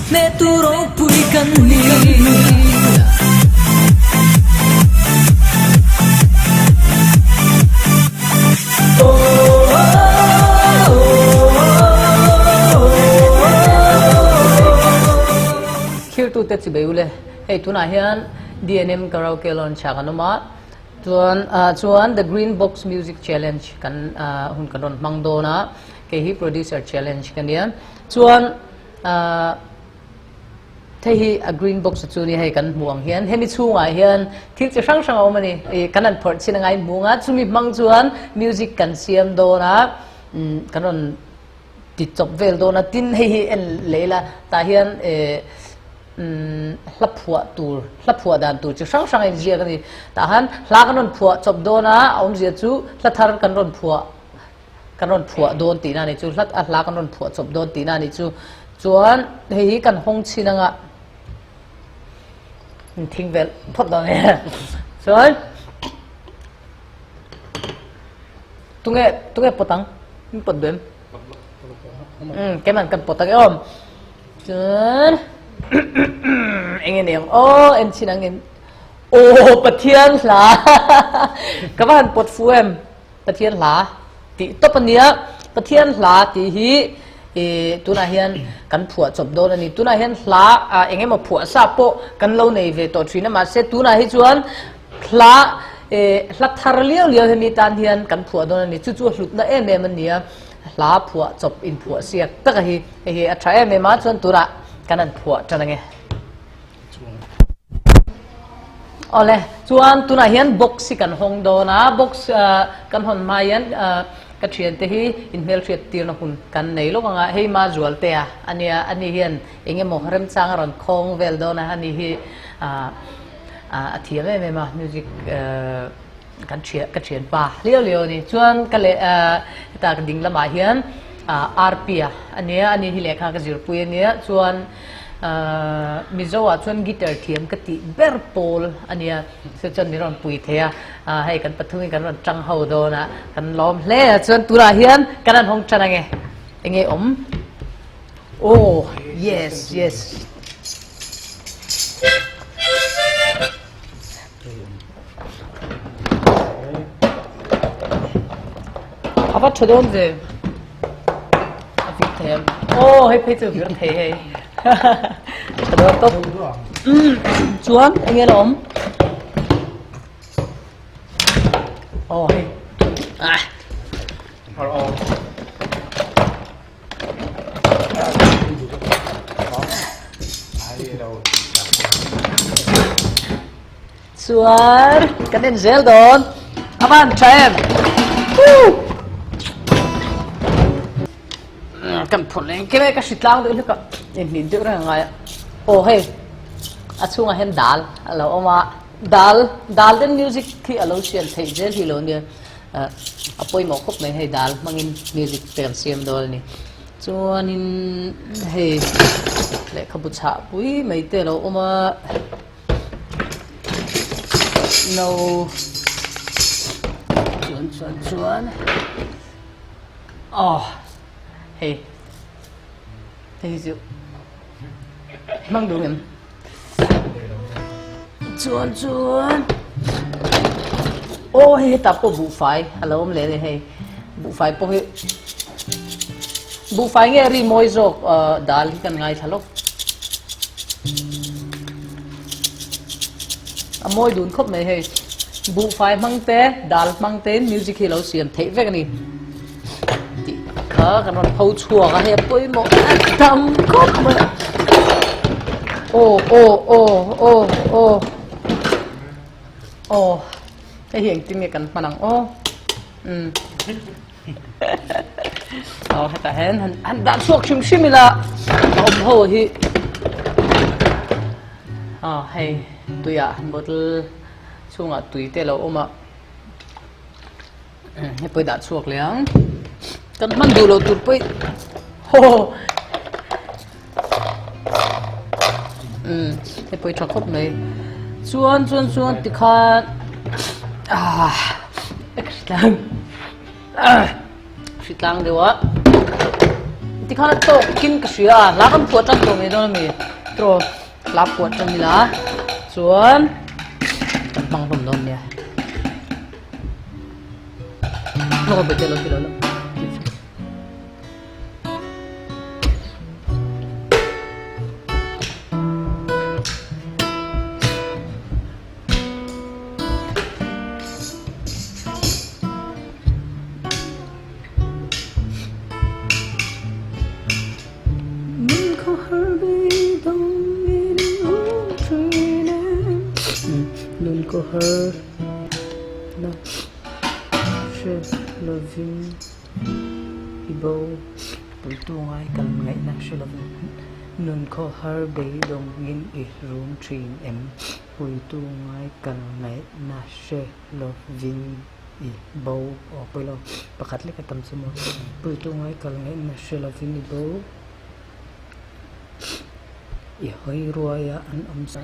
Hnehtu ropui kan ni. Thiltute chi bei ule, hei tunah hian DNM Karaoke Launch ah kan awm a, chuan chuan The Green Box Music Challenge kan hun kan rawn hmang dawn a, kei hi Producer Challenge ka nia, chuan Hei hi a green box chu nia hei kan hmuh ang hian hemi chhungah hian thil chi hrang hrang a awm a ni. Ih kan han phawrh chin anga inhmu ang a, chumi hmang chuan music kan siam dawn a, umm kan rawn ti chawp vel dawn a, tin hei hi en leh ila tah hian eh umm hla phuah tur hla phuah dan tur chi hrang hrang a inziak a ni. Tah han hla kan rawn phuah chawp dawn a, a awmzia chu hla thar kan rawn phuah Kan rawn phuah dawn tihna a nih chu, hlat a hla kan rawn phuah chawp dawn tihna a nih chu. Chuan hei hi kan hawng chhin anga thing vel phawt dawn a ni. Chuan tunge tunge pawt ang? Min pawt duh em? Umm keimah kan pawt ang e awm. Chuan eng nge ni ang aw en chhin ang in aw Pathian hla ka va han pawt fu em? Pathian hla tih tawp a nia. Pathian hla tih hi ih tunah hian kan phuah chawp dawn a ni. Tunah hian hla ah eng emaw phuah sa pawh kan lo nei ve tawh thin a, mahse tunah hi chuan hla ih hla thar liau liau hemi tan hian kan phuah dawn a ni. Chu chu a hlutna em em a nia. Hla phuah chawp inphuah siak tak a hi hei hi a tha em em a, chuan tunah kan han phuah tan ange. Awle, chuan tunah hian box hi kan hawng dawn a, box kan hawn hma hian ka thiante hi inhmelhriat tirna hun kan nei lawk ang a, hei ma Zualtea a nia, ani hian eng emaw remchang a rawn khawng vel dawn a, ani hi a thiam em em a, music kan thian ka thianpa hliau hliau a ni. Chuan ka leh heta ka ding lamah hian Arpia a nia, ani hi lehkha ka zirpui a nia, chuan Mizo ah chuan guitar thiam ka tih ber pawl a nia, chu chuan min rawn pui thei a, hei kan pathungin kan rawn tang ho dawn a, kan lawm hle a, chuan tunah hian kan han hawng tan ange, enge awm? Aw yes yes. A va tha dawn ve. A vir thei em. Aw hei phei chu a vir thei hei. Tha dawn tawp. Chuan eng nge la awm? Aw hei. Ah. Chuan kan en zel dawn a van tha em kan phawrh leh engkim e ka hri tlang deuh hlek a inhnih deuh reng a ngai a aw hei a chhungah hian dal a lo awm a dal dal ten music khi a lo siam theih zel hi lo nia A pawimawh khawp mai hei dal hmangin music te kan siam dawn a ni. Chuanin hei lehkhabu chhah pui mai te a lo awm a, no chuan chuan chuan aw hei hei hi chu hmang duh em? Chuan chuan aw hei hetah pawh buhfai a lo awm leh a ni hei buhfai pawh hi buhfai nge ri mawi zawk ah dal hi kan ngaithla lawk a mawi dun khawp mai hei buhfai hmang te dal hmang te in music hi lo siam theih vek a ni tih kha kan rawn pho chhuak a hei a pawimawh a tam khawp mai aw aw aw aw aw aw hei hi engtin nge kan hman ang aw um aw hetah hian han han dah chhuak hrim hrim ila a awm ho hi aw hei tuiah bottle chhungah tui te a lo awm a. Hei pawh i dah chhuak leh ang. Kan hman duh loh tur pawh i haw. Umm hei pawh i tha khawp mai. Chuan chuan chuan tikhan ah hritlang ah hritlang deuh a. Tikhan a tawkin ka hria a, hla kan phuah tan tawh mai dawn a mi? Tiraw hla phuah tan ila chuan kan hmang hlawm dawn nia. Hlawk a bete lo ti lo lo. Min khaw har beidawng in awm thin em Nun khaw har na hre lovin i bo Puitu ngai kan ngaihna hre lovin Nun khaw har beidawng in i rum thin em Puitu ngai kan ngaihna hre lovin i bo aw pawi lo pakhat lek a tam chu maw puitu ngai kal ngaihna hre lovin i bo i hawi ruai a an awm sa.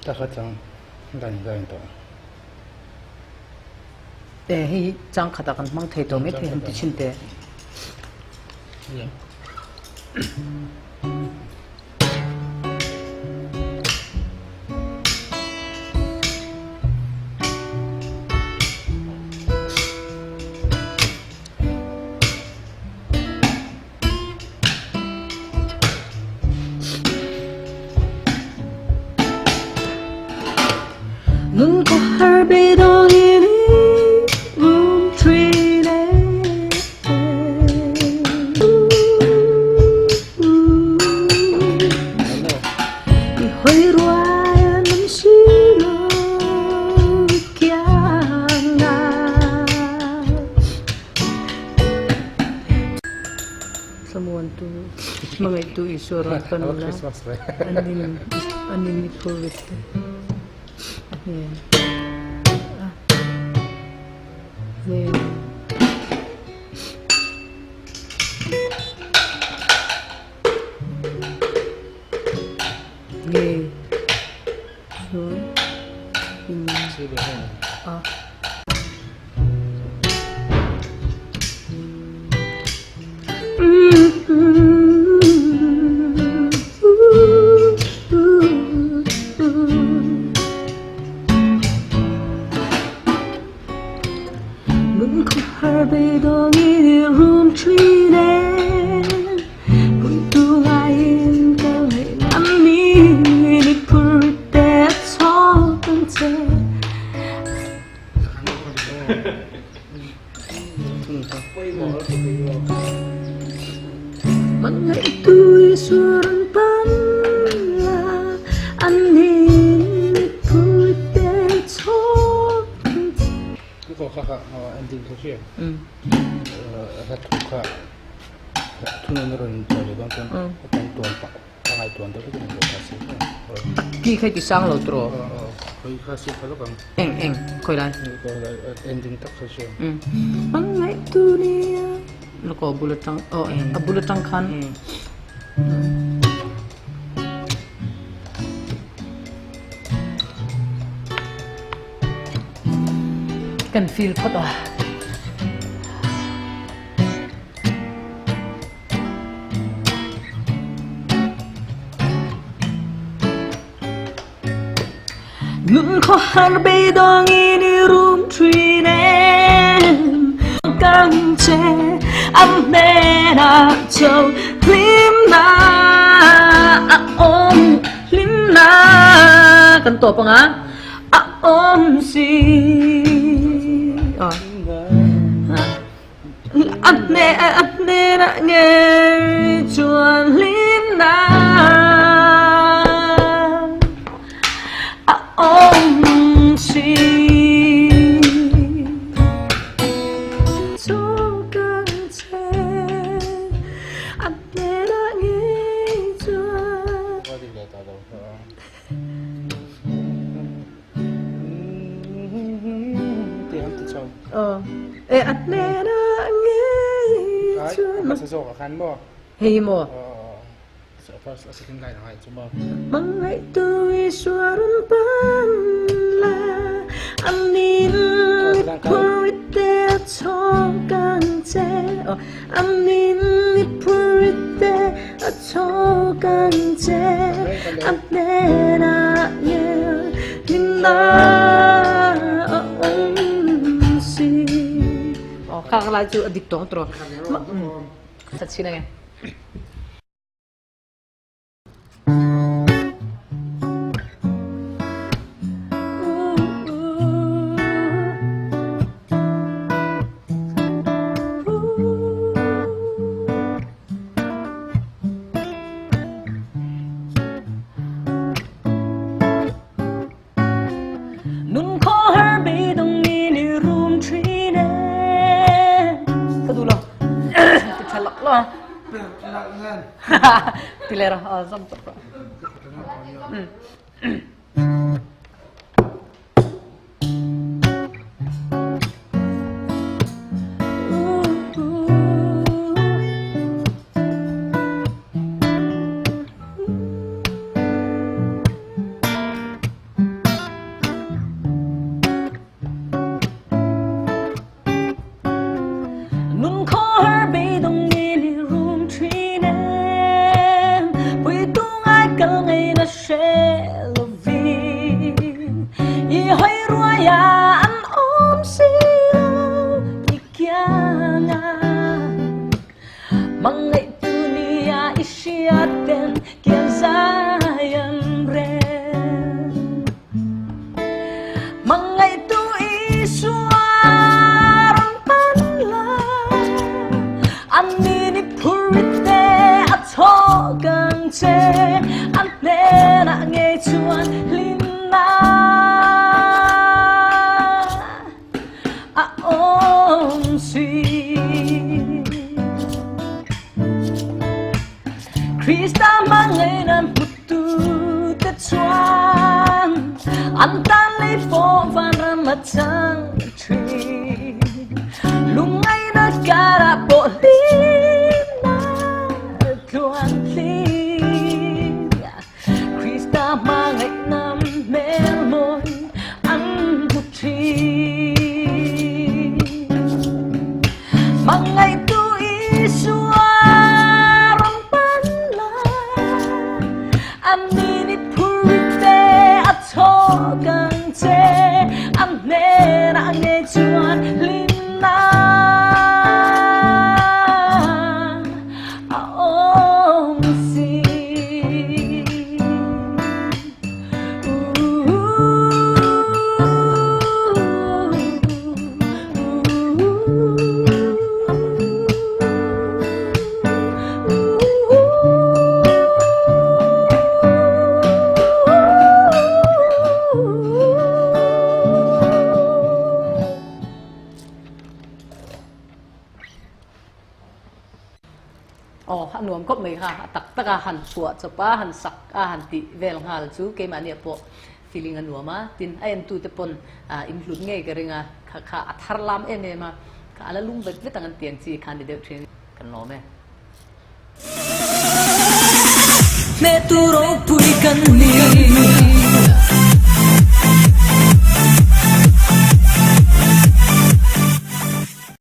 Taka chang dan dan tawh. E hei hi chang khatah kan hmang thei tawh maithei han ti chhin teh. Nun khaw har beidawng in i rum thin e. I hawi ruai an awm si lo kiang ah. Thlamuantu hmangaihtu Isua rawn pan la an in i phur rit te a hnen a hnen. Nge chuan in a. Nun khaw har beidawng in i rum thin em Puitu ngaiin ka ngaihna mi i phur rit te a chhawk ang che. Hmangaihtu Isua rawn pan la, an nin i phur rit te a chhawk ang che. Ki khai ti sang lo tro. Eng eng khoi lai. Hmangaihtu nia. Loko bul atang oh a bul atang khan. Kan feel phawt a. Nun khaw har beidawng in i rum thin em Kang che an hnenah cho hlim na a awm hlim na Kan tawp anga a awm si A hnenah ngei chuan hlimna a awm si. Chaw kan che a hnenah ngei chuan. E a hnenah ngei chuan Hei hi maw? Hmangaihtu Isua rawn pan la, a min phur te a. chhawk ang che aw A min i phurit te a chhawk ang che A hnenah ngel hlimna a awm si. Aw kha ka lai chu a dik tawng tawh a chhin ange. Nun khawhar beidawng mi ni rum thin e. Ka duh lo. Ti tha lak lo. Ti le rawh. Zam tawp rawh. Nun khawhar beidawng in i rum thin em Puitu ngai kal ngaihna hre lovin I hawi ruai a an awm si lo i kiang a Hmangaihtu nia i hriat ten kian zai an rel. Hmangaihtu Isua rawn pan la, an ni ni phurit te a chhawk ang che, an hnenah ngei chuan hlimna a awm si. Krista hmangaihna hmutu te chuan an tan lei pawh vanram a chang thin. Lungngaihna karah pawh hlimna tluan tling. Krista hmangaihna hmel mawi an hmu thin. Hmangaihtu Isua rawn pan la, an ni ni phur te a chhawk ang che, an hnenah ngei chuan hlimna a awm si. Aw, a nuam khawp mai kha, a tak tak a han chhuah chawp a, han sak a, han tih vel nghal chu keimahni ah pawh feeling a nuam a, tin a entute pawn in hlut ngei ka ring a, kha kha a thar lam em em a, kha a la lung vet vet ang an tih ang chi kha a ni deuh thin, kan lawm e. Hmeh tu ropui kan ni.